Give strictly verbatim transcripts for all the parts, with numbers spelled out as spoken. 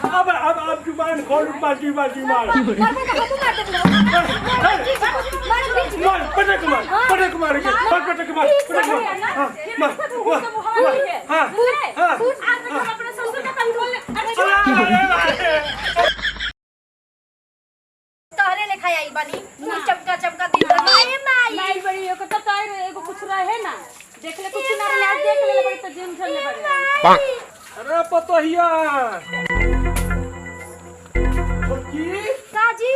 अब, अब, अब जुबान खोल, बाजी, बाजी मार। मार, मार, मार, मार, मार, मार, मार, मार, मार, मार, मार, पटक मार, हाँ। पटक मार के, मार, पटक मार, पटक मार। हाँ, मार, मार, हाँ, हाँ, हाँ। अरे, अरे, अरे। तोहरे लेखा आई बानी, मुँह चमका चमका दिन भर, "माई, माई।" माई बड़ी, ओकर तो तोर एगो कुछ रहे ना, देख ले, कुछ ना रहे, आज देख ले, बड़ी तो जिम झरने बड़े। अरे पतोहिया। छोटकी। का जी?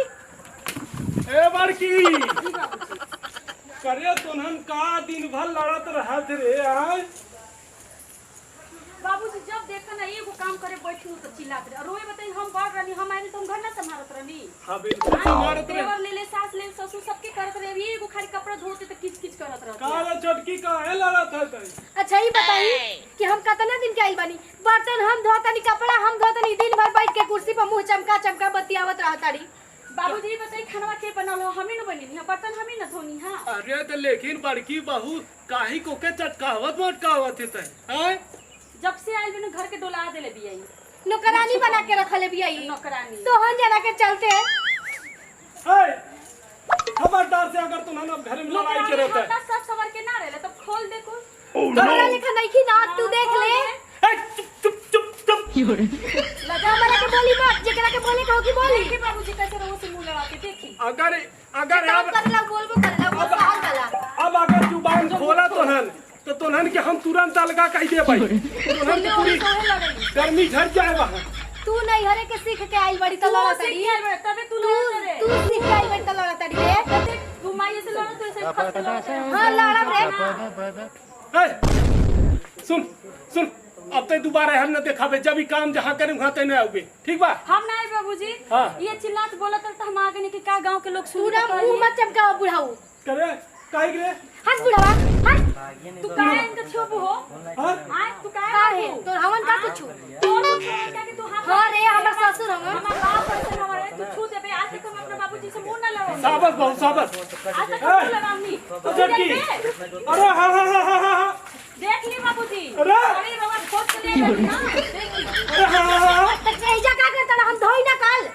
ए बड़की। करे तोन्हन का दिन भर लड़त रहत रे, आय? बाबूजी, जब देखा ना एगो काम करे बैठी हूँ तो चिल्लात रहे। और रोए बताई, हम बड़ रहनी, हम आए तो हम घर ना संभालत रहनी। हाँ, बिल्कुल हाँ, संभालत रहे। देवर ले ले, सास ले, ससुर सबके करत रहे। अब एगो खाली कपड़ा धोते तो किच किच करत रहते। का रे छोटकी, काहे लड़त है तई? अच्छा, ई बताई कि हम कतना दिन के आइल बानी, बर्तन हम धोतनी, कपड़ा हम धोतनी, दिन भर बैठ के कुर्सी पर मुँह चमका चमका बतियावत रहताड़ी। बाबूजी, ई बताई, खानवा के बनल हो? हमी न बनेनी है, बर्तन हमी न धोनी है। अरे तो लेकिन बड़की बहू, काहे को के चटकावत मटकावत है तै, हैं? जब से आइल बिनु घर के डोला देले बिया ई। नौकरानी बना के रखले बिया ई। नौकरानी। तोहन जना के चलते। ए, खबरदार से अगर तोन्हन अब घर में लड़ाई करे तो। सब सवर के ना रहले, तब खोल दे कुल। Oh, no! हमरा लेखा नइखी ना, तू देख ले। ए, चुप, चुप, चुप, चुप। लगा हमरा के बोली मत, जेकरा के बोले के होगी बोली। देखी बाबूजी कैसे रहो से मुंह लगा के देखी। अगर, अगर काम अब, करे ला, बोलबो करे ला, वो अब, सहल वाला। अब अगर जुबान खोला तोन्हन, तो तोन्हन के हम तुरंत अलगा कह दे भाई। तोन्हन के पूरी गर्मी झड़ जाए वहाँ। तू नैहरे के सीख के आइल बड़ी त तू लड़ा सीख तड़ी। के आइल बड़ी, तबे तू तू, लड़ा तड़े। तू सीख के आइल बड़ी त लड़ा तड़ी रे। तू माई से लड़ा, तू ऐसे खत के लड़ा। हाँ, लड़ब रे। ए, सुन, सुन, अब तै दोबारा हम न देखाबे, जब ई काम जहाँ करे वहाँ तै न आउबे, ठीक बा? हम ना आए बाबूजी। हाँ। ये चिल्लात बोलत रहे तो हम आ गए कि का गांव के लोग सुनी पूरा तो मुंह कही। मत चमकावा बुढ़ाऊ। करे, काहे के रे? हंस बुढ़ावा, हंस। तू काहे इनका छुप हो? हाँ? आए, तू काहे काहे? बाबू? तोर हवन का आए? कुछ? तोर कुछ हो क्या कि तू हाथ हाँ रे, हमार ससुर हवन। हमार बाप ऐसे हमारे, तू छू देबे, आज तक हम अपने बाबूजी से मुंह ना लड़ाए। शाबाश बहू, शाबाश। आज तक हम ए, मुंह लड़ाओ नहीं। अच्छा तू की? देबे? अरे हाँ, हाँ, हाँ। देख ली बाबूजी। अरे! अरे रवा खोज के ले गई ना, देख ली। अरे हाँ, हाँ, हाँ। तो एहिजा का करता ना, हम धोई ना कल।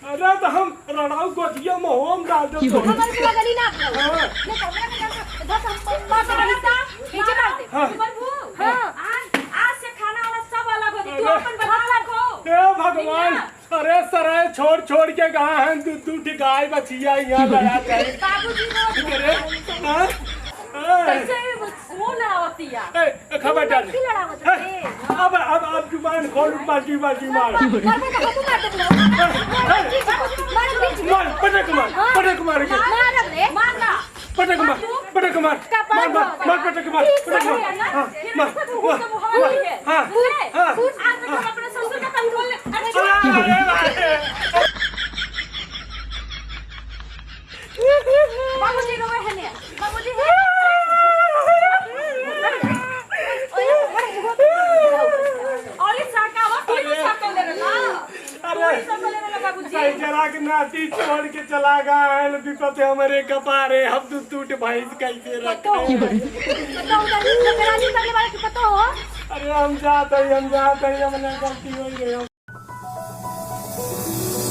अरे तो हम रड़ाऊ गोदिया में होम डाल दे तो। हमारे से लगनी ना आप लोग। हाँ। नहीं तो हमरा के डर से, इधर से हम पास से बनी था, नीचे डाल दे। हाँ। प्रभु, हाँ। आज, आज से खाना वाला सब अलग हो जाए। तू अरे। अपन बना रखो। हे भगवान। भैया। अरे सराय छोड़ छोड़ के कहाँ हैं दू दू ठी गाय बछिया यहाँ लड़ा जाए। बाबूजी रोज अरे, हाँ? हाँ। कैसे वो, वो लड़ावतिया? ए, ए, खबर डाल। लड़की लड़ावत ए, रे। अब, अब, अब जुबान खोल, बाजी, बाजी मार। मरबे तो हमहू मार देबो। मार, मार, पटक मार, हाँ। पटक मार के। मारब रे। मार ना। पटक मार, पटक मार। कपार मार, मार, मार। मार, पटक मार, पटक मार। हाँ, मार, मार, मार। हाँ, हाँ। आज तक हम अपने ससुर का control ले, अरे, अरे, अरे, अरे। बाबूजी रोवे है ने, बाबूजी है। अरे, साका, वो तीनों साका ले रहा। अरे, भाई जरा के नाती छोड़ के चला गया है, विपत हमारे कपारे, हम दू टूट भैंस कैसे रखे? बताओ, बताओ, उधर नौकरानी करने वाले की पता हो? अरे हम जात है, हम जात है, हमने गलती हो गई।